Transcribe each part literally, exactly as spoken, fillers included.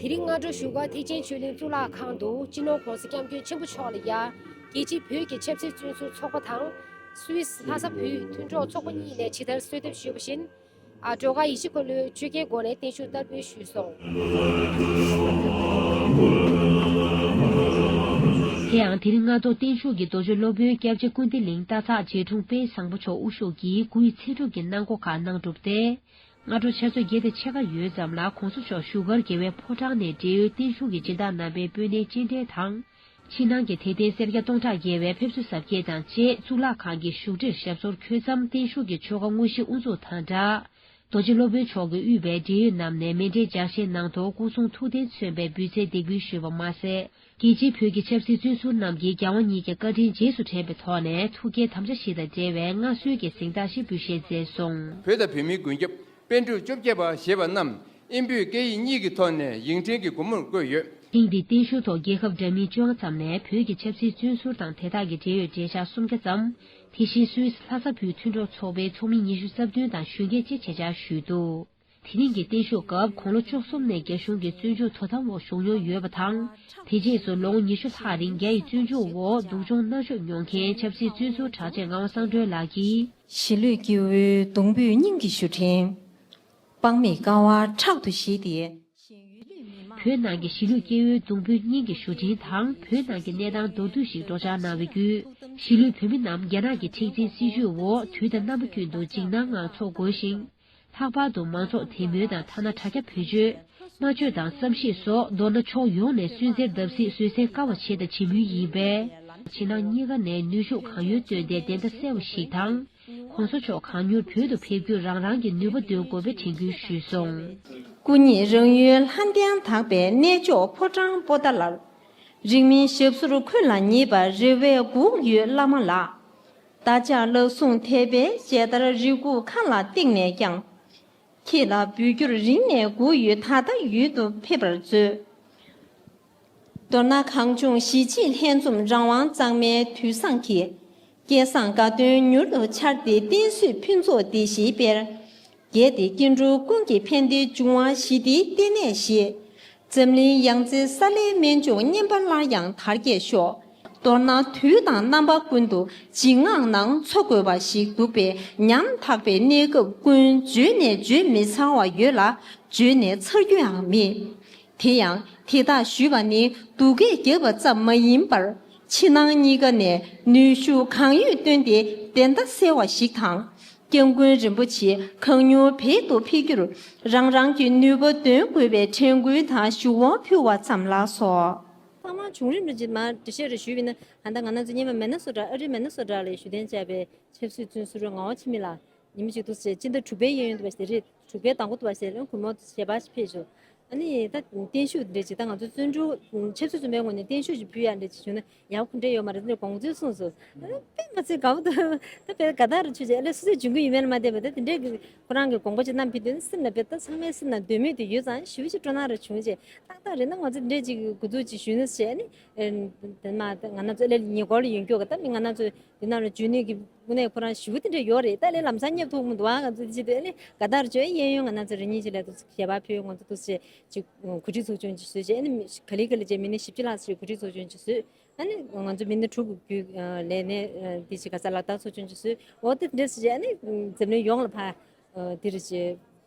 དེ་རིང་སྔ་དྲོ་བཞུགས་སྒར་ཐེག་ཆེན་ཆོས་གླིང་གཙུག་ལག་ཁང་དུ་སྤྱི་ནོར་༧གོང་ས་༧སྐྱབས་མགོན་ཆེན་པོ་མཆོག་ལ་ཡ། རྒྱལ་སྤྱིའི་བོད་ཀྱི་ཆབ་སྲིད་བཙོན་ཟུར་ཚོགས་པ་དང་། སུད་སི་ལྷ་ས་བོད་མཐུན་གྲོགས་ཚོགས་པ་གཉིས་ནས་ཇི་ལྟར་གསོལ་འདེབས་ཞུས་པ་བཞིན། ཨ། སྒྲོལ་དཀར་ཡེ་ཤེས་འཁོར་ལོས་ཆོས་རྒྱལ་མགོན་ནས་བརྟན་བཞུགས་བསྟར་འབུལ་ཞུས་སོང་། དེ་ཡང་དེ་རིང་སྔ་དྲོ་བརྟན་བཞུགས་ཀྱི་རྡོ་རྗེ་སློབ་དཔོན་སྐྱབས་རྗེ་ཀུན་བདེ་གླིང་སྟག་ཚང་རྗེ་དྲུང་དཔལ་བཟང་པོ་མཆོག་དབུ་བཞུགས་ཀྱིས་གུས་ཚེ་སྒྲུབ་ཀྱི་གནང་སྒོ་ཁག་གནང་གྲུབ་སྟེ། སྔ་དྲོ་ཆུ་ཚོད་བརྒྱད་དང་ཕྱེད་ཀ་ཡོལ་ཙམ་ལ་༧གོང་ས་མཆོག་བཞུགས་སྒར་རྒྱལ་བའི་ཕོ་བྲང་ནས་བགྲེས་ཡོལ་བརྟན་བཞུགས་ཀྱི་སྦྱིན་བདག་རྣམ་པའི་སྤོས་སྣེའི་སྤྱན་འདྲེན་དང་། ཕྱི་ནང་གི་དད་ལྡན་སེར་སྐྱ་སྟོང་ཕྲག་བརྒལ་བས་ཕེབས་བསུ་གཟབ་རྒྱས་དང་བཅས་གཙུག་ལག་ཁང་གི་བཞུགས་ཁྲིར་ཞབས་སོར་འཁོད་མཚམས་བརྟན་བཞུགས་ཀྱི་ཆོ་ག་དངོས་གཞི་དབུ་འཛུགས་དང་སྦྲགས། རྡོ་རྗེ་སློབ་དཔོན་མཆོག་གིས་དབུས་པའི་བགྲེས་ཡོལ་རྣམས་ནས་མཎྜལ་ལྗགས་བཤད་གནང་ཐོག་སྐུ་གསུང་ཐུགས་རྟེན་མཚོན་པའི་འབུལ་ཚད་འདེགས་འབུལ་ཞུས་པ་མ་ཟད། རྒྱལ་སྤྱིའི་བོད་ཀྱི་ཆབ་སྲིད་བཙོན་ཟུར་རྣམས་ཀྱིས་རྒྱལ་དབང་གཉིས་ཀྱི་བཀའ་དྲིན་རྗེས་སུ་དྲན་པའི་ཐོག་ནས་ཐུགས་བསྐྱེད་དམ་བཅའ་བཞི་དང་འབྲེལ་བའི་མངའ་གསོལ་གྱི་གཟེངས་རྟགས་བཞི་འབུལ་བཞེས་མཛད་སོང་། བོད་དང་བོད་མིའི་མགོན་སྐྱབས་པཎ་གྲུབ་བཅོ་བརྒྱད་པ་ཞེས་པ་རྣམས་དབྱིན་བོད་སྐད་ཡིག་གཉིས་ཀྱི་ཐོག་ནས་ཡིག་ཕྲེང་གི་སྒོ་མོར་བཀོད་ཡོད། ཐེངས་འདིའི་བརྟན་བཞུགས་ཐོག་རྒྱལ་ཁབ་འདྲ་མིན་བཅོ་ལྔ་ཙམ་ནས་བོད་ཀྱི་ཆབ་སྲིད་བཙོན་ཟུར་དང་དེ་དག་གི་འབྲེལ་ཡོད་གྲས་ཆ་སུམ་བརྒྱ་ཙམ། དེ་བཞིན་སུད་སི་ལྷ་ས་བོད་མཐུན་གྲོགས་ཚོགས་པའི་ཚོགས་མི་ཉི་ཤུ་རྩ་བདུན་དང་གཞོན་སྐྱེས་བཅས་ཆེད་བཅར་ཞུས་འདུག་དེ་རིང་གི་བརྟན་བཞུགས་སྐབས་དགུང་ལོ་བཅུ་གསུམ་ནས་རྒྱ་གཞུང་གི་བཙོན་འཇུག་དོ་དམ་འོག་བཞུགས་མྱོང་ཡོད་པ་དང་། དེ་རྗེས་སུ་ལོ་ངོ་ཉི་ཤུ་ལྷག་རིང་རྒྱ་ཡི་བཙོན་འཇུག་འོག་སྡུག་སྦྱོང་མནར་གཅོད་མྱོང་མཁན་ཆབ་སྲིད་བཙོན་ཟུར་གྲགས་ཅན་ངག་དབང་གསང་སྒྲོན་ལགས་ཀྱིས། གཞིས་ལུས་སྐྱེ་བོའི་གདུང་འབོད་སྙིང་གི་ཞུ་འཕྲིན། དཔག་མེད་དཀའ་བ་ཕྲག་ཏུ་ཞི་སྟེ། བོད་ནང་གི་གཞིས་ལུས་སྐྱེ་བོའི་གདུང་འབོད་སྙིང་གི་ཞུ་འཕྲིན་དང་བོད་ནང་གི་གནས་སྟངས་མདོར་བསྡུས་ཤིག་སྒྲོག་སྦྱང་གནང་བའི་བརྒྱུད། གཞིས་ལུས་བོད་མི་རྣམས་རྒྱ་ནག་གི་མཁྲེགས་འཛིན་སྲིད་བྱུས་འོག་དུས་དང་རྣམ་པ་ཀུན་ཏུ་འཇིགས་སྣང་ངང་འཚོ་དགོས་ཤིང་། ལྷག་པར་དུ་མང་ཚོགས་དད་མོས་དང་ཐ་ན་དྲ་རྒྱ་བེད་སྤྱོད། སྨྲ་བརྗོད་དང་བསམ་ཤེས་སོགས་མདོར་ན་ཕྱོགས་ཡོངས་ནས་སུན་གཙེར་བརྡབ་གསིག་བཟོད་བསྲན་དཀའ་བ་བྱེད་དང་བྱེད་མུས་ཡིན་པས། ཕྱི་ནང་གཉིས་ཀ་ནས་ནུས་ཤུགས་གང་ཡོད་བཏོན་ཏེ་བདེན་མཐའ་གསལ་བ་ཞིག་དང་། ༸གོང་ས་མཆོག་གང་མྱུར་བོད་དུ་ཕེབས་རྒྱུར་རང་རང་གི་ནུས་པ་འདོན་དགོས་པའི་དྲན་སྐུལ་ཞུས་སོང་། སྐུ་ཉིད་རང་ཡུལ་ལྷ་ལྡན་དག་པའི་གནས་མཆོག་ཕོ་བྲང་པོ་ཏཱ་ལར། རིང་མིན་ཞབས་སོར་འཁོད་ལ་ཉེ་བར་རེ་བས་སྒུག་ཡོད་བླ་མ་ལགས། བདག་ཅག་ལག་ཟུང་དད་པའི་མཇལ་དར་རེ་སྒུག་མཁའ་ལ་བཏེགས་ནས་ཀྱང་། ཁྱེད་ལ་འབུལ་རྒྱུར་རིང་ནས་སྒུག་ཡོད་ད་ལྟ་ཡུལ་དུ་ཕེབས་པར་མཛོད། མདོར་ན་གངས་ལྗོངས་གཞིས་བྱེས་ལྷན་འཛོམས་རང་དབང་གཙང་མའི་དུས་བཟང་གི། སྐལ་བཟང་དགའ་སྟོན་མྱུར་དུ་འཆར་ཏེ་བསྟན་བཅོས་ཕུན་ཚོགས་སྡེ་བཞིའི་དཔལ། རྒྱས་ཏེ་སྐྱེ་འགྲོ་ཀུན་གྱི་ཕན་བདེའི་འབྱུང་བ་ཞི་བདེའི་ལྟེ་གནས་ཞེས། འཛམ་གླིང་ཡང་རྩེའི་ས་བླའི་སྨན་མཆོག་སྙན་པ་སླར་ཡང་དར་རྒྱས་ཤོག་མདོར་ན་དུས་དང་རྣམ་པ་ཀུན་ཏུ་འཇིགས་དངངས་ནང་འཚོ་དགོས་པ་ཞིག་འདུག་པས། ཉམ་ཐག་པའི་གནས་སྐབས་ཀུན་བརྗོད་ནས་བརྗོད་མི་ཚར་བ་ཡོད་ལ། བརྗོད་ནས་ཚར་རྒྱུའང་མེད། དེ་ཡང་དེ་དག་ཞུས་པ་ནི་སྡུག་སྐད་རྒྱབ་པ་ཙམ་མ་ཡིན་པར། ཕྱི་ནང་གཉིས་ཀ་ནས་ནུས་ཤུགས་གང་ཡོད་བཏོན་ཏེ་བདེན་མཐའ་གསལ་བ་ཞིག་དང་། སྐྱབས་མགོན་རིན་པོ་ཆེ་གང་མྱུར་བོད་དུ་ཕེབས་རྒྱུར་རང་རང་གི་ནུས་པ་འདོན་དགོས་པའི་དྲན་སྐུལ་དང་ཞུ་བ་ཕུལ་བ་ཙམ་ལགས་སོ། ཐ་མ་བྱུང་རིམ་རེ་ཅིག་མར་འགྲེལ་བཤད་རེ་ཞུས་པ་ཡིན་ན། ད་ལྟ་ང་རང་ཚོ་སྔོན་མ་མི་ནི་སོ་ཊ། ཨ་རིའི་མི་ནི་སོ་ཊ་ལ་བཞུགས་གདན་བཅགས་པའི་ཆབ་སྲིད་བཙོན་ཟུར་ངག་དབང་འཆི་མེད་ལགས། ཉི་མ་གཅིག་འདུག་སེ་སྤྱི་ཟླ་དྲུག་པའི་གཡས་གཡོན་དུ་བ་ཞིག་རེད། དྲུག་པའི་དང་པོ་དུ་བ་ཞིག་ལ་གུས་མོ་ཞལ་པར་ཞིག་ཕེབས་བྱུང་། ཨ་ནི་ད་བརྟན་བཞུགས་འདྲ་ཅིག་ད་ང་ཚོ་བཙོན་གྲོལ་ཆབ་སྲིད་བཙོན་པའི་ངོས་ནས་བརྟན་བཞུགས་ཅིག་ཕུལ་ཡག་འདྲ་ཅིག་བྱུང་ན་ཡག་པོ་ག་འདྲ་ཡོད་མ་རེད། འདི་ནས་དགོངས་ཚུལ་གསུངས་སོང་། ཨ་ནི་དཔེ་མ་ཚད་དགའ་པོ་འདུག་ད་དཔེ་དགའ་ཐག་རེད། ཆོས་ཅིག་ཨ་ལས་སོ་སོའི་འཇོན་གྱི་ཡོད་མེད་ལ་མ་བལྟས་པ། ད་དེ་འདྲའི་གི་ཁོ་རང་གི་དགོངས་པ་ཅིག་བསྣམས་ཕེབས་དུས་ནི་སེམས་ལ་དཔེ་ད་ཚང་མའི་སེམས་ནང་འདོད་མོས་དེ་ཡོད་ཙང་ཞེ་པོ་ཅིག་སྤྲོ་སྣང་རེ་བྱུང་རྗེས། ཏག་ཏག་རེད་ན་ང་ཚོ་འདི་འདྲ་ཅིག་འགོ་འཛུགས་ཅིག་ཞུས་ན་བྱས་ནི། ཨེ། དེ་མ་ང་རང་ཚོ་ཨ་ལས་ཉེ་འཁོར་ལ་ཡོད་མཁན་གྱི་ད་མི་ང་རང་ཚོ་འདི་ནང་ལ་འཇོན་ནུས་ཀྱི་དངོས་གནས་ཁོ་རང་ཞེ་པོ་དེ་འདྲ་ཡོད་རེད། ད་ལས་ལམ་སང་བསྙབ་ཐུབ་མི་འདུག་ཨ། ང་ཚོ་འདི་བྱེད་དུས་ཨ་ནི་དགའ་ཐག་རེད། ཆོས་གཡས་གཡོན་ང་རང་ཚོ་རེ་གཉིས་ཅིག་ལ་འདུག་ཞལ་པར་ཕུལ། ང་ཚོ་འདུག་སེ་ཅིག་གོ་སྒྲིག་ཚོགས་ཆུང་ཅིག་བཟོས་བྱས། ཨ་ནི་ག་ལེ་ག་ལེ་བྱས་མི་སྣ་བཞི་བཅུ་ལྷག་ཅིག་གོ་སྒྲིག་ཚོགས་ཆུང་ཅིག་བཟོས། ཨ་ནི་ང་ཚོ་མི་སྣ་དྲུག་གི་བརྒྱུད་ལས་གནས་འདི་ཅིག་ག་ས་ལག་བསྟར་ཚོགས་ཆུང་ཅིག་བཟོས། འོ་དེ་འདྲ་བྱས་བྱས་ཨ་ནི་འཛམ་གླིང་ཡོངས་ལ་ཕར། ཨ། འདི་རེད་ཅེས།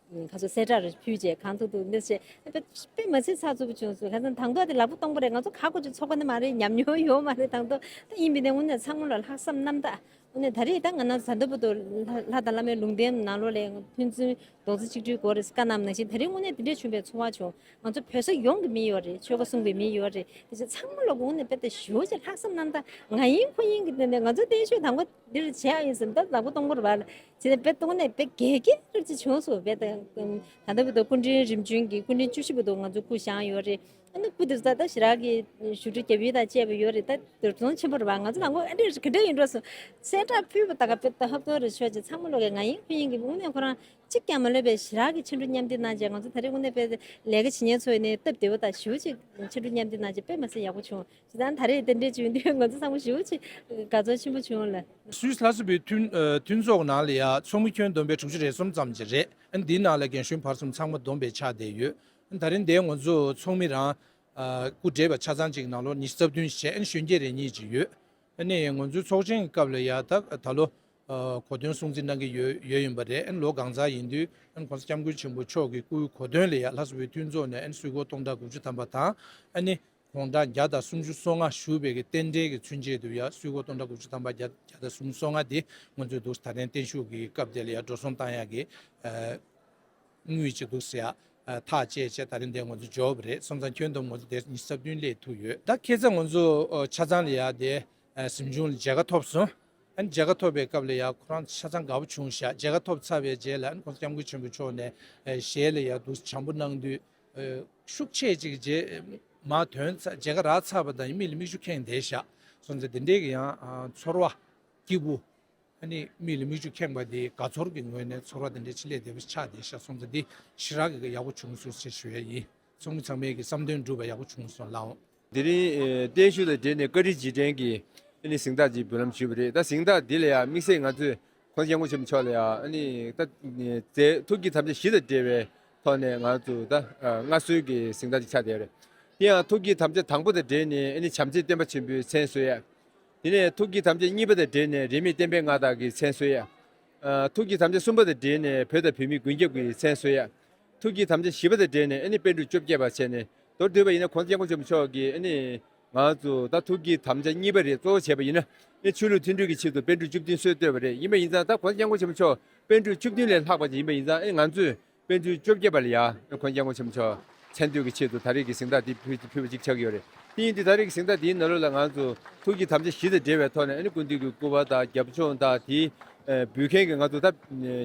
ཁ་སོ་གསལ་བསྒྲགས་རེ་ཕུལ་རྗེས་གང་ཐུབ་ཐུབ་འདི་བྱས། དཔེ་མ་ཚད་ཚགས་ཚུད་པོ་བྱུང་སོང་། ཁ་སང་དང་ཐོག་དེ་ལག་པ་སྟོང་པ་རེད། ང་ཚོ་ཁ་སྐོར་ཅིག་ཚོགས་པ་ནི་མ་རེད། ཉམས་མྱོང་ཡོད་མ་རེད་དང་ཐོག་ད་ཡིན་པའི་ནས་དངོས་གནས་ཚང་མ་ལ་ལྷག་བསམ་རྣམ་དག་དངོས་གནས་ད་རེས་ད་ང་རང་ད་ལྟ་བར་དུ་ལྷ་ལྷ་དང་བླ་མའི་ལུང་བསྟན་ནང་ལོགས་ལ་ཕན་ཚུན་རྡོག་རྩ་གཅིག་སྒྲིལ་དགོས་རེད་བཀའ་གནང་ནང་བཞིན་ད་རེས་དངོས་གནས་དེ་འདྲས་བྱུང་བའི་ཚོར་བ་བྱུང་། ང་ཚོ་བོད་ས་ཡོངས་ཀྱི་མི་ཡོད་རེད། ཆོལ་ཁ་གསུམ་གྱི་མི་ཡོད་རེད། དེ་ཚོ་ཚང་མ་ལ་དངོས་གནས་དཔེ་ད་ཞེ་པོ་ཅིག་ལྷག་བསམ་རྣམ་དག་ང་ཡིན་ཁོ་ཡིན་གྱི་དེ་ནས་ང་ཚོ་བརྟན་བཞུགས་དང་པོ་འདིར་བྱས་ཡིན་ཟེར་ད་ལག་པ་སྟོང་པོར་བར་ལ་བྱས་ནས་དཔེ་དངོས་གནས་དཔེ་དགེ་རྒན་རབ་ཅིག་བྱུང་སོང་། དཔེ་ད་ད་ལྟ་བར་དུ་སྐུ་ཕྲེང་རིམ་བྱོན་གྱི་སྐུ་ཕྲེང་བཅུ་བཞི་བར་དུ་ང་ཚོ་སྐུ་བཞེངས་ཡོད་རེད། ཨ་ནི་སྐུ་དེ་ཚོ་ད་ད་ཞེ་དྲག་གི་བཞུགས་ཁྲི་རྒྱབ་ཡུལ་དང་བཅས་པ་ཡོད་རེད། ད་དུར་གདོང་ཆེན་པོ་རེད་བ། ང་ཚོ་ནང་ཁོ་ཨ་འདྲས་ག་འདྲས་ཡིན་འགྲོ་སོང་། གསལ་བསྒྲགས་ཕུལ་བ་ད་ག་དཔེ་ད་ཧབ་ཐོབ་རེ་ཆོད་ཅིག་ཚང་མ་ལོག་གི་ང་ཡིན་ཁོ་ཡིན་གྱི་དངོས་གནས་ཁོ་རང་གཅིག་ཀྱང་མ་ལུས་པའི་ཞེ་དྲག་གི་ཕྱར་གྲུ་མཉམ་འདེགས་གནང་བྱས། ང་ཚོ་ད་རེས་དངོས་གནས་དཔེ་ལས་ཀ་བྱེད་མཁན་ཚོ་ཡིན་ནའི་སྟབས་བདེ་བོ་དང་ཞེ་པོ་ཅིག་ཕྱར་གྲུ་མཉམ་འདེགས་གནང་བྱས་དཔེ་མ་ཚད་ཡག་པོ་བྱུང་། བྱས་ཙང་ད་རེས་དེ་འདྲས་བྱུང་དུས་ང་ཚོ་ཚང་མ་ཞེ་པོ་ཅིག་དགའ་ཚོར་ཆེན་པོ་བྱུང་ལ། སུད་སི་ལྷ་ས་བོད་མཐུན་ཨ་མཐུན་ཚོགས་ནང་ལ་ཡ་ཚོགས་མི་ཁྱོན་བསྡོམས་པས་དྲུག་ཅུ་རེ་གསུམ་ཙམ་ཅིག་རེད། ཨ་འདིའི་ནང་ལ་རྒན་གཞོན་བར་གསུམ་ཚང་མ་བསྡོམས་པས་ཆགས་བསྡད་ཡོད། ད་རིང་འདིར་ང་ཚོ་ཚོགས་མི་རང་སྐུ་བགྲེས་པ་ཆ་ཚང་ཅིག་ནང་ལོ་ཉི་ཤུ་རྩ་བདུན་བྱས། གཞོན་སྐྱེས་རེ་གཉིས་ཅིག་ཡོད། ཨ་ནི་ང་ཚོའི་ཚོགས་ཆེན་གྱི་སྐབས་ལ་ཡ་ད་ད་ལོ་གོ་སྟོན་སྲུང་བརྩི་གནང་གི་ཡོད་ཡོད་ཡིན་པ་རེད། ཨ་ནི་ལོ་གང་ཚར་ཡིན་དུས་ཨ་ནི་༸གོང་ས་༸སྐྱབས་མགོན་ཆེན་པོ་མཆོག་གི་སྐུའི་གོ་སྟོན་ལ་ཡ་ལྷ་ས་བོད་མཐུན་ཚོགས་ནས་ཨ་ནི་གསོལ་སྐོར་སྟོང་ཕྲག་དགུ་བཅུ་ཐམ་པ་དང་། ཨ་ནི་དགུང་གྲངས་བརྒྱ་དང་སུམ་ཅུ་སོ་ལྔ་བཞུགས་པའི་གི་རྟེན་འབྲེལ་གྱི་མཚོན་བྱེད་དུ་ཡ་གསོལ་སྐོར་སྟོང་ཕྲག་དགུ་བཅུ་ཐམ་པ་བརྒྱ་བརྒྱ་དང་སུམ་ཅུ་སོ་ལྔ་དེ་ང་ཚོས་འདུག་ད་ཐེངས་བརྟན་བཞུགས་ཀྱི་སྐབས་དེ་ལ་ཡ་འགྲོ་སོང་བཏང་ཡག་གི་དངུལ་ཅིག་འདུག་ཟེར་ཡ་ཐག་བཅད་བྱས་ད་རིང་འདིར་ང་ཚོ་འབྱོར་བ་རེད། སོང་ཙང་ཁྱོན་བསྡོམས་ང་ཚོ་དེ་ཉི་ཤུ་རྩ་བདུན་སླེབས་ཐུབ་ཡོད། ད་ཁ་སང་ང་ཚོ་ཆ་ཚང་ལ་ཡ་དེ་གཟིམ་ཆུང་ལ་མཇལ་ཁ་ཐོབ་སོང་། ཨ་ནི་མཇལ་ཁ་ཐོབ་པའི་སྐབས་ལ་ཡ་ཁོ་རང་ཆ་ཚང་དགའ་པོ་བྱུང་ཤག་མཇལ་ཁ་ཐོབ་ཚར་བའི་རྗེས་ལ་ཨ་ནི་༸གོང་ས་༸སྐྱབས་མགོན་ཆེན་པོ་མཆོག་ནས་ཨ་ཞལ་ལ་ཡ་འདུག་བྱམས་པོ་གནང་དུས། ཨ་ཤུགས་ཆེ་ཅིག་རྗེས་མ་ཐོན་ཚར་མཇལ་ཁ་རག་ཚར་བ་དང་མིག་ལ་མིག་ཆུ་ཁེངས་བསྡད་ཤག་སོང་ཙང་དེ་འདྲའི་གི་ཡང་ཨ་ཚོར་བ་སྐྱིད་པོ། ཨ་ནི་མིག་ལ་མིག་ཆུ་ཁེངས་པ་དེ་དགའ་ཚོར་གྱི་ངོས་ནས་ཚོར་བ་དེ་འདྲའི་ཆེད་ལས་དེ་བས་ཆགས་བསྡད་ཤག་སོང་ཙང་འདི་ཞེ་དྲག་གི་ཡག་པོ་བྱུང་སོང་ཞེས་ཞུ་ཡ་ཡིན། ཚོགས་མི་ཚང་མས་ཀྱི་བསམ་དོན་འགྲུབ་པ་ཡག་པོ་བྱུང་སོང་ལགས། དེ་རིང་ཨེ་བརྟན་བཞུགས་དང་འབྲེལ་ནས་བཀའ་དྲིན་རྗེས་དྲན་གྱི་ཨ་ནི་གཟེངས་རྟགས་ཅིག་འབུལ་ལམ་ཞུས་པ་རེད། ད་གཟེངས་རྟགས་འདི་ལ་ཡང་དམིགས་བསལ་ང་ཚོས་༸གོང་ས་༸སྐྱབས་མགོན་ཆེན་པོ་མཆོག་ལ་ཡང་ཨ་ནི་ད་མཛད་ཐུགས་བསྐྱེད་དམ་བཅའ་བཞི་དང་འབྲེལ་བའི་ཐོག་ནས་ང་ཚོ་ད་ཨ་མངའ་གསོལ་གྱི་གཟེངས་རྟགས་ཅིག་ཆགས་བསྡད་ཡོད་རེད། དེ་ཡང་ཐུགས་བསྐྱེད་དམ་བཅའ་དང་པོ་དང་འབྲེལ་ནས་ཨ་ནི་བྱམས་བརྩེའི་བསྟན་པ་ཆེན་པོའི་མཚན་གསོལ་ཡ། དེ་ནས་ཐུགས་བསྐྱེད་དམ་བཅའ་གཉིས་པ་དང་འབྲེལ་ནས་རིས་མེད་བསྟན་པའི་མངའ་བདག་གི་མཚན་གསོལ་ཡ། ཨ་ཐུགས་བསྐྱེད་དམ་བཅའ་གསུམ་པ་དང་འབྲེལ་ནས་བོད་དང་བོད་མི་མགོན་སྐྱབས་ཀྱི་མཚན་གསོལ་ཡ། ཐུགས་བསྐྱེད་དམ་བཅའ་བཞི་པ་དང་འབྲེལ་ནས་ཨ་ནི་པཎ་གྲུབ་བཅོ་བརྒྱད་པ་བྱས་ནས། མདོར་བསྡུས་པ་ཡིན་ན་༸གོང་ས་༸སྐྱབས་མགོན་ཆེན་པོ་མཆོག་གིས་ཨ་ནི་ང་ཚོ་ད་ཐུགས་བསྐྱེད་དམ་བཅའ་གཉིས་པ་རེད། གཙོ་བོ་བྱས་པ་ཡིན་ན་ཨ་ནི་ཆོས་ལུགས་མཐུན་སྒྲིལ་གྱི་ཆེད་དུ་པཎ་གྲུབ་བཅུ་བདུན་སྲོལ་བཏོད་པ་རེད། ཡིན་པ་ཡིན་ཙང་ད་༸གོང་ས་༸སྐྱབས་མགོན་ཆེན་པོ་མཆོག་པཎ་གྲུབ་བཅུ་བདུན་ལས་ལྷག་པ་ཅིག་ཡིན་པ་ཡིན་ཙང་ཨ་ནི་ང་ཚོས་པཎ་གྲུབ་བཅོ་བརྒྱད་པ་ལ་ཡ་༸གོང་ས་༸སྐྱབས་མགོན་ཆེན་པོ་མཆོག་མཚན་བསྟོད་ཀྱི་ཆེད་དུ་ད་རེས་ཀྱི་གཟེངས་རྟགས་འདི་ཕུལ་ཕུལ་བ་ཅིག་ཆགས་ཀྱི་ཡོད་རེད། དེ་ཡིན་དུས་ད་རེས་ཀྱི་གཟེངས་རྟགས་འདིའི་ནང་ལོགས་ལ་ང་ཚོ་ཐུགས་བསྐྱེད་དམ་བཅའ་བཞི་དང་འབྲེལ་བའི་ཐོག་ནས་ཨ་ནི་སྐུ་མདུན་གྱི་སྐུ་པར་དང་རྒྱབ་ལྗོངས་དང་དེའི་ཨ་འབུལ་མཁན་གྱི་ང་ཚོ་ད་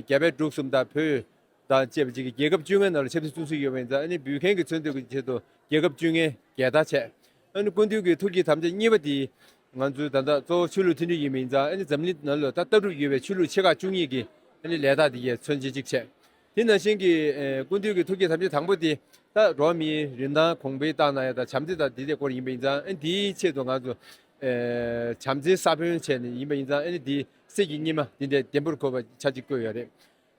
རྒྱ་བལ་འབྲུག་གསུམ་དང་བོད་དང་བཅས་པ་ཅིག་གི་རྒྱལ་ཁབ་བཅོ་ལྔའི་ནང་ལ་ཆབ་སྲིད་བཙོན་ཟུར་ཡོད་པ་ཡིན་ཙང་ཨ་ནི་འབུལ་མཁན་གྱི་མཚན་བསྟོད་ཀྱི་ཆེད་དུ་རྒྱལ་ཁབ་བཅོ་ལྔའི་རྒྱལ་དར་བྱས། ཨ་ནི་སྐུ་མདུན་གྱི་ཐུགས་བསྐྱེད་དམ་བཅའ་གཉིས་པ་དེ་ང་ཚོའི་ད་ལྟ་གཙོ་བོ་ཆོས་ལུགས་མཐུན་སྒྲིལ་ཡིན་པ་ཡིན་ཙང་ཨ་ནི་འཛམ་གླིང་ནང་ལ་ད་ལྟ་གྲུབ་ཡོད་པའི་ཆོས་ལུགས་ཆེ་ཁག་བཅུ་གཉིས་ཀྱི་ཨ་ནི་ལས་རྟགས་དེ་གའི་མཚོན་བྱེད་ཅིག་བྱས། དེ་ནང་བཞིན་གྱི་ཨ་སྐུ་མདུན་གྱི་ཐུགས་བསྐྱེད་དམ་བཅའ་དང་པོ་དེ་ད་འགྲོ་བ་མིའི་རིན་ཐང་གོང་འཕེལ་བཏང་གནང་ཡ་དང་བྱམས་བརྩེ་དང་དེ་དེ་སྐོར་ཡིན་པ་ཡིན་ཙང་ཨ་ནི་དེའི་ཆེད་དུ་ང་ཚོ་ཨ་བྱམས་བརྩེའི་ས་བོན་བྱས་ནས་ཡིན་པ་ཡིན་ཙང་ཨ་ནི་དེའི་གསེར་གྱི་སྙེ་མ་དེ་འདྲའི་ལྡེམ་པོར་གོས་པ་ཆ་གཅིག་བཀོད་ཡོད་རེད།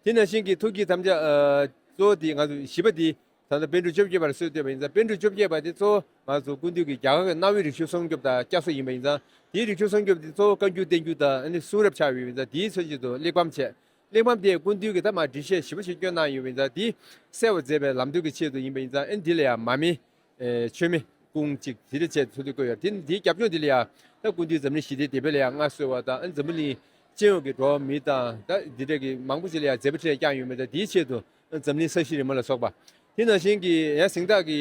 དེ་ནང་བཞིན་གྱི་ཐུགས་བསྐྱེད་དམ་བཅའ་ཨ་གཙོ་བོ་དེ་ང་ཚོ་བཞི་པ་དེ་ད་ལྟ་པཎ་གྲུབ་བཅོ་བརྒྱད་པར་གསོལ་བཏབ་པ་ཡིན་ཙང་པཎ་གྲུབ་བཅོ་བརྒྱད་པ་དེ་གཙོ་བོ་ང་ཚོ་སྐུ་མདུན་གྱི་རྒྱ་གར་གྱི་གནའ་བོའི་རིག་གཞུང་སྲུང་སྐྱོབ་དང་བསྐྱར་གསོ་ཡིན་པ་ཡིན་ཙང་དེའི་རིག་གཞུང་སྲུང་སྐྱོབ་དེ་གཙོ་བོ་བཀའ་འགྱུར་བསྟན་འགྱུར་དང་ཨ་ནི་གསུང་རབ་ཆགས་ཡོད་པ་ཡིན་ཙང་དེའི་མཚོན་བྱེད་དུ་གླེགས་བམ་བྱས། གླེགས་བམ་དེ་སྐུ་མདུན་གྱིས་ད་མར་འགྲེལ་བཤད་ཞིབ་པོ་ཞིག་བསྐྱོན་གནང་ཡོད་པ་ཡིན་ཙང་དེ་གསལ་བར་མཛད་པའི་ལམ་སྟོན་གྱི་ཆེད་དུ་ཡིན་པ་ཡིན་ཙང་ཨ་ནི་དེ་ལ་ཡང་མར་མེ་ཨེ་མཆོད་མེ་སྐུང་གཅིག་དེ་འདྲ་བྱས་ཚུལ་དུ་བཀོད་ཡོད། དེ་འདིའི་རྒྱབ་ལྗོངས་འདི་ལ་ཡང་ད་སྐུ་མདུན་འཛམ་གླིང་ཞི་བདེའི་དེད་དཔོན་ལ་ཡང་མངའ་གསོལ་བ་དང་འཛམ་བུ་གླིང་སྤྱི་ཡོངས་ཀྱི་འགྲོ་བ་མི་དང་ད་འདི་འདྲ་གི་མང་པོ་ཞིག་ལ་ཡང་མཛད་པ་ཁྲིད་བསྐྱངས་ཡོད་མེད་དང་དེའི་ཆེད་དུ་འཛམ་གླིང་ས་གཞི་རིལ་མ་ལ་སོགས་པ། དེ་ནང་བཞིན་གྱི་ཡང་གཟེངས་རྟགས་ཀྱི་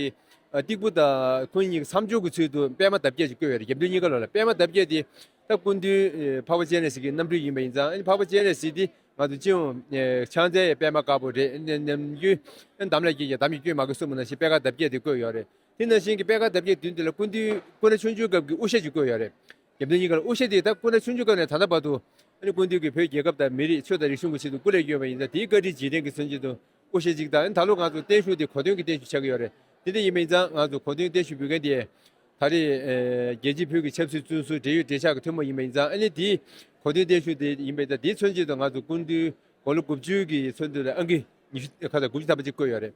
ཨ་སྟེགས་བུ་དང་ཁོང་གཉིས་ཀྱི་མཚམས་སྦྱོར་གྱི་ཚུལ་དུ་པད་མ་འདབ་བརྒྱད་ཅིག་བཀོད་ཡོད་རེད། རྒྱབ་མདུན་གཉིས་ཀ་ལོགས་ལ་པད་མ་འདབ་བརྒྱད་དེ་ད་སྐུ་མདུན་ཨེ་འཕགས་པ་སྤྱན་རས་གཟིགས་ཀྱི་རྣམ་སྤྲུལ་ཡིན་པ་ཡིན་ཙང་ཨ་ནི་འཕགས་པ་སྤྱན་རས་གཟིགས་དེ་ང་ཚོ་སྤྱི་ཡོངས་ཨེ་ཕྱག་འཚལ་ཡའི་པད་མ་དཀར་པོ་རེད། ནམ་རྒྱུན་འདམ་ལ་སྐྱེས་ཀྱང་འདམ་གྱི་སྐྱོན་མ་གོས་གསུངས་པ་ནང་བཞིན་པད་དཀར་འདབ་བརྒྱད་དེ་བཀོད་ཡོད་རེད། དེ་ནང་བཞིན་གྱི་པད་དཀར་འདབ་བརྒྱད་མདུན་དེ་ལ་སྐུ་མདུན་སྐུ་ན་ཆུང་ཆུང་སྐབས་ཀྱི་དབུ་ཞྭ་ཅིག་བཀོད་ཡོད་རེད། རྒྱབ་མདུན་གཉིས་ཀ་ལ་དབུ་ཞྭ་དེ་ད་སྐུ་ན་ཆུང་ཆུང་སྐབས་ནས་ད་ལྟ་བར་དུ་ཨ་ནི་སྐུ་མདུན་གྱིས་བོད་རྒྱལ་ཁབ་དང་མི་རིགས་ཆོས་དང་རིག་གཞུང་གི་ཆེད་དུ་སྐུ་ལས་བསྐྱོན་པ་ཡིན་ཙང་དེའི་བཀའ་དྲིན་རྗེས་དྲན་གྱི་མཚོན་བྱེད་དུ་དབུ་ཞྭ་གཅིག་དང་ཨ་ནི་ད་ལོ་ང་ཚོ་བརྟན་བཞུགས་དེ་གོ་སྟོན་གྱི་བརྟན་བཞུགས་ཆགས་ཀྱི་ཡོད་རེད། དེ་འདྲ་ཡིན་པ་ཡིན་ཙང་ང་ཚོ་གོ་སྟོན་བརྟན་བཞུགས་འབུལ་མཁན་དེ་ད་རེས་ཨེ་རྒྱལ་སྤྱིའི་བོད་ཀྱི་ཆབ་སྲིད་བཙོན་ཟུར་འབྲེལ་ཡོད་འབྲེལ་ཆགས་ཀྱི་ཐུན་མོང་ཡིན་པ་ཡིན་ཙང་ཨ་ནི་དེའི་གོ་སྟོན་བརྟན་བཞུགས་དེ་ཡིན་པ་ཡིན་ཙང་དེའི་མཚོན་བྱེད་དུ་ང་ཚོ་སྐུ་མདུན་དགུང་ལོ་དགུ་བཅུ་གི་མཚོན་དུས་ལ་ཨང་ཀི་ཉི་ཤུ་ཁ་ཚ་དགུ་བཅུ་ཐམ་པ་ཅིག་བཀོད་ཡོད་རེད།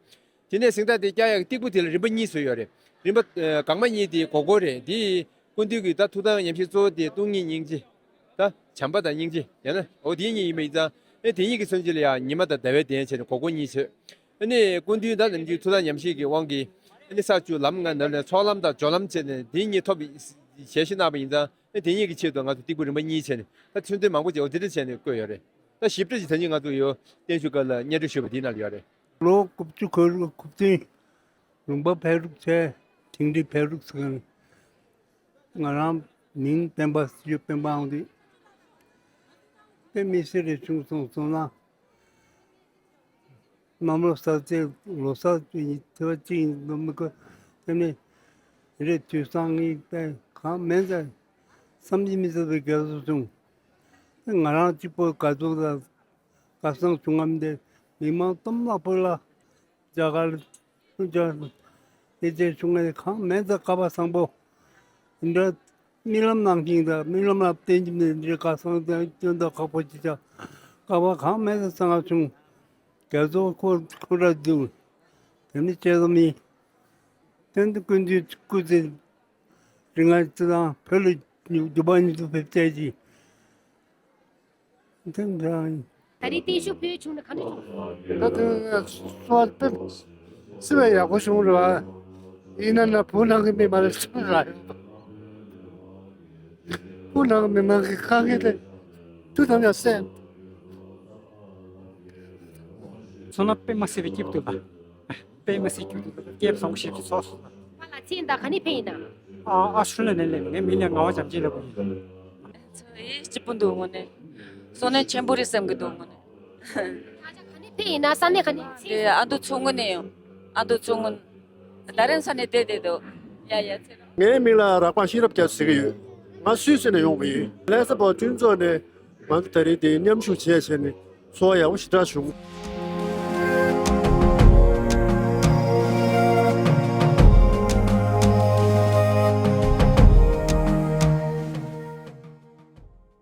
དེ་ནས་གཟེངས་རྟགས་དེ་བཀྱག་ཡག་གི་སྟེགས་བུ་དེ་ལ་རིམ་པ་གཉིས་བཟོས་ཡོད་རེད། རིམ་པ་ཨ་སྒང་མ་གཉིས་དེ་སྒོར་སྒོར་རེད། དེ་སྐུ་མདུན་གྱི་ད་ཐུགས་དམ་ཉམས་བཞེས་གཙོ་བོ་དེ་སྟོང་ཉིད་སྙིང་རྗེ། ད་བྱམས་པ་དང་སྙིང་རྗེ་ཡང་ན་འོ་དེ་གཉིས་ཡིན་པ་ཡིན་ཙང་ཨེ་དེ་གཉིས་ཀྱི་མཚོན་བྱེད་ལ་ཡང་ཉི་མ་དང་ཟླ་བའི་གདན་བྱས་ནས་སྒོར་སྒོར་གཉིས་བཟོས། ཨ་ནི་སྐུ་མདུན་ད་ནམ་རྒྱུན་ཐུགས་དམ་ཉམས་བཞེས་ཀྱི་དབང་གིས་ཨ་ནི་ས་བཅུ་ལམ་ལྔ་ནང་ནས་ཚོགས་ལམ་དང་སྦྱོར་ལམ་བྱས་ནས་དེ་གཉིས་ཐོབ་པའི་ཞལ་བཞེས་གནང་བ་ཡིན་ཙང་ཨེ་དེ་གཉིས་ཀྱི་ཆེད་དུ་ང་ཚོ་སྟེགས་བུ་རིམ་པ་གཉིས་བྱས་ནས་ད་མཚོན་དོན་མང་པོ་ཅིག་འོ་དེ་འདྲ་བྱས་ནས་བཀོད་ཡོད་རེད། ད་ཞིབ་ཕྲ་ཅིག་ད་ནི་ང་ཚོ་ཡོད་བརྟན་བཞུགས་སྐབས་ལ་སྙན་སྒྲོན་ཞུས་པ་དེའི་ནང་ལ་ཡོད་རེད། ལོ་དགུ་བཅུ་གོ་དགུ་ཁུ་བཙུན། ལུང་པ་ཕེབས་རུག་བྱས། དིང་རི་ཕེབས་རུག་ཟེར་མཁན། ང་རང་མིང་སྤེན་པ་སྲིད་སྤེན་པ་ཨང་དུས། དཔེ་མི་སྲིད་རེ་བྱུང་སོང་སོང་ན། གནམ་ལོ་གསར་ཚེས་ལོ་གསར་དེ་ཉིད་ཐེ་བ་གཅིག་ཡིན་འདུག་མི་དགོས། དེ་ནས་རེ་དུས་སང་ངའི་དཔེ་གང་མེད་ཙང་བསམ་གྱིས་མི་ཁྱབ་པའི་དགའ་བསུ་བྱུང་། ང་རང་གཅིག་པོ་དགའ་སྡུག་དང་དགའ་སྣང་བྱུང་ངམ་དེ་མི་མང་སྟོང་ལྷག་པོ་ལ། རྒྱ་གར་ལ་ཅོ་ཨེ་ཅེ་བྱུང་ངས་གང་མེད་ཙང་སྐལ་བ་བཟང་པོ། འདི་འདྲ་རྨི་ལམ་ནང་བཞིན་དང་རྨི་ལམ་ལ་བརྟེན་གྱི་མེད་འདི་འདྲའི་དགའ་སྣང་དང་སྐྱོན་དང་ཁག་པོ་ཅི་བྱ། སྐལ་བ་གང་མེད་ཙང་བཟང་ང་བྱུང་། རྒྱ་མཚོ་ཁོ་ཁོ་ར་འདུག་དེ་ནི་བཅས་ཀྱི་མི། དོན་དུ་ཀུན་འདུས་སྐུ་ཚེ་རིང་ང་ཅི་དང་བོད་ལ་རྒྱུ་པ་ཉིད་དུ་ཕེབས་བྱས་ཀྱི། དེ་འདྲ་ཡིན། ད་རེས་བརྟན་བཞུགས་ཕུལ་བྱུང་ན་ག་འདྲ་བྱུང་། ད་དུང་སོ་དཔེ་སི་བའི་ཡག་པོ་བྱུང་རེད་བ། ཡིན་ན་ན་བུ་ནང་གི་མི་མ་རེད་ཚུར་ར་ཡོད། བུ་ནང་གི་མི་མང་གི་དཀའ་ངལ་དེ་དུས་དང་ཡང་སེམས། ཚོ་ན་དཔེ་མ་སྲིད་པའི་སྐྱིད་སྡུག་པ། དཔེ་མ་སྲིད་སྐྱིད་སྡུག་པ་སྐྱེས་བཟང་པོ་ཞིག་ཚོགས་སོང་། ང་ལ་ཚེ་འདི་ག་ནས་ཕེབས་ཡིན་ན། ཨ་ཨ་ཧྲུལ་ལ་ནས་ལེན་ངའི་མིང་ལ་ངག་དབང་བྱམས་ཆེན་ལབ་དགོས་ཡིན། ཚོ་ཡི་སྐྱིད་པོ་འདུག་དངོས་གནས། བསོད་ནམས་ཆེན་པོ་རེད་བསམ་གི་འདུག་དངོས་གནས། ང་ཅག་ག་ནས་ཕེབས་ཡིན་ན་ས་གནས་ག་ནས་ཚེ། དེ་ཨ་མདོ་མཚོ་སྔོན་ནས་ཡོང་། ཨ་མདོ་མཚོ་སྔོན། ད་རེམ་ས་ནས་བསྡད་བསྡད་འདུག་ཡ་ཡ་ཚེ་རིང་། ངའི་མིང་ལ་རག་པ་ཤེས་རབ་རྒྱ་ཟེར་གི་ཡོད། ང་སུད་སི་ནས་ཡོང་བ་ཡིན། ལྷ་ས་བ་ཀྲུང་ཚོགས་ནས་ང་གི་ད་རེས་དེ་མཉམ་ཞུགས་བྱས་བྱས་ནས་ཚོར་བ་ཡག་པོ་ཞེ་དྲག་བྱུང་།